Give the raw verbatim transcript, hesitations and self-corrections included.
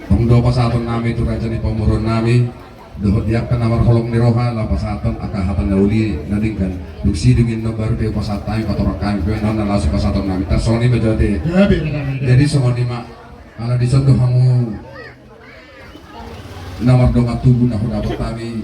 Tong do pasahaton nami tu raja ni pamoruon nami dohot di angka na marholong ni roha laho pasahaton angka hata na uli na denggan. Dung sidung inna baru dipasahat hami patorang hami pe na laos pasahaton nami tarsongon i ma jo ate. Jadi songon i ma ala dison do hamu na mardongan tubu na hudapot hami.